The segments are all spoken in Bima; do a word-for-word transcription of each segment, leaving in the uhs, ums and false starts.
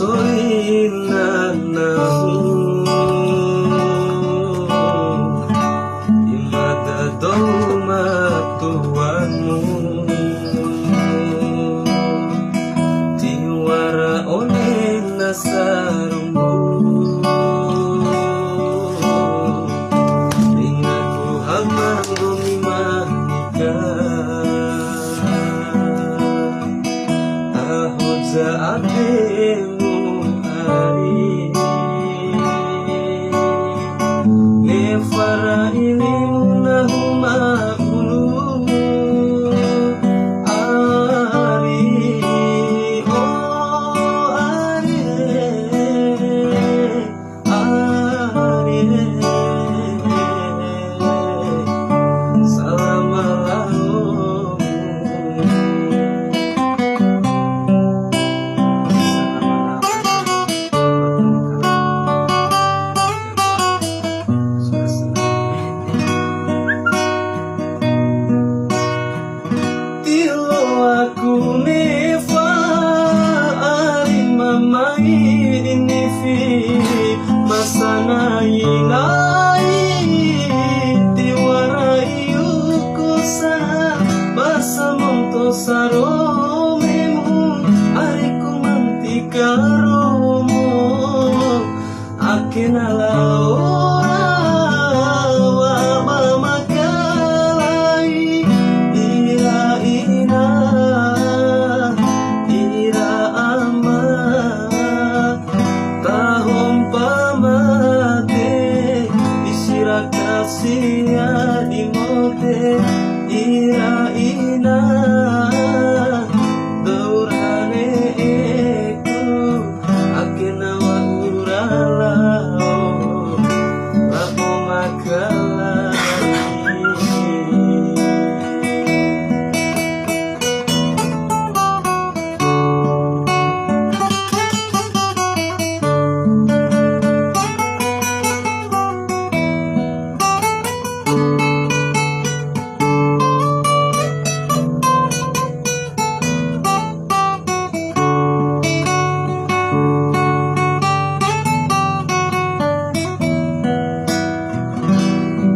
Oi nanamu, di mada dou ma tuamu, tiwara one na sarumbu, ringaku hama nggomi ma nika. Taho ja ademu ari, nefa ra ilimu nahu ma ulu. Ari, o ari. Ari, salam malam. Tiloaku nefa ari ma mai di nifi, ma sanai-nai tiwara iuku sa, ba samonto saromemu ari ku ma ntika romo. Ake na lao ra wa'u ba makalai, ira ina, ira ama, taho mpa made, isi ra kasia di mode, ira ina, dou ra ne'eku. Ake na wa'ura lao, labo makalai.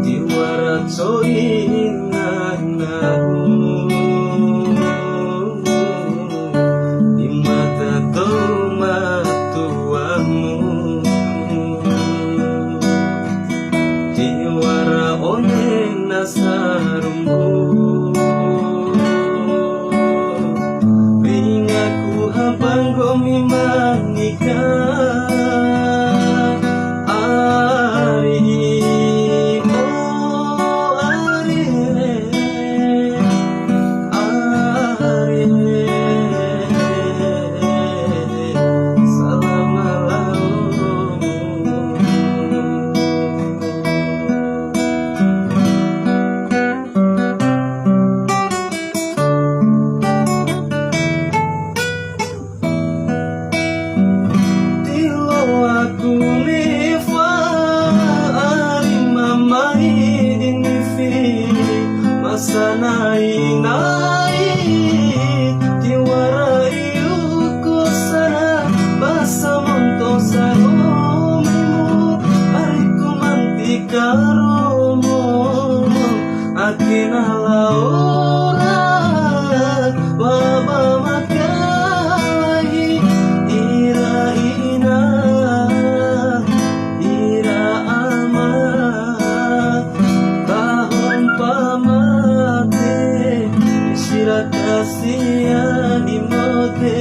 Tiwara coina nahu, di mada dou ma tuamu, tiwara one na sarumbu. Ringaku haba nggomi ma nika. Ari, o ari, ari, salam malam. Tiloaku nefa ari ma mai di nifi, ma sanai-nai tiwara iuku sana, ba samonto saromemu ari ku ma ntika romo. Ake na lao ra wa'u ba makalai, ira ina, ira ama, taho mpa made, isi ra kasia di mode,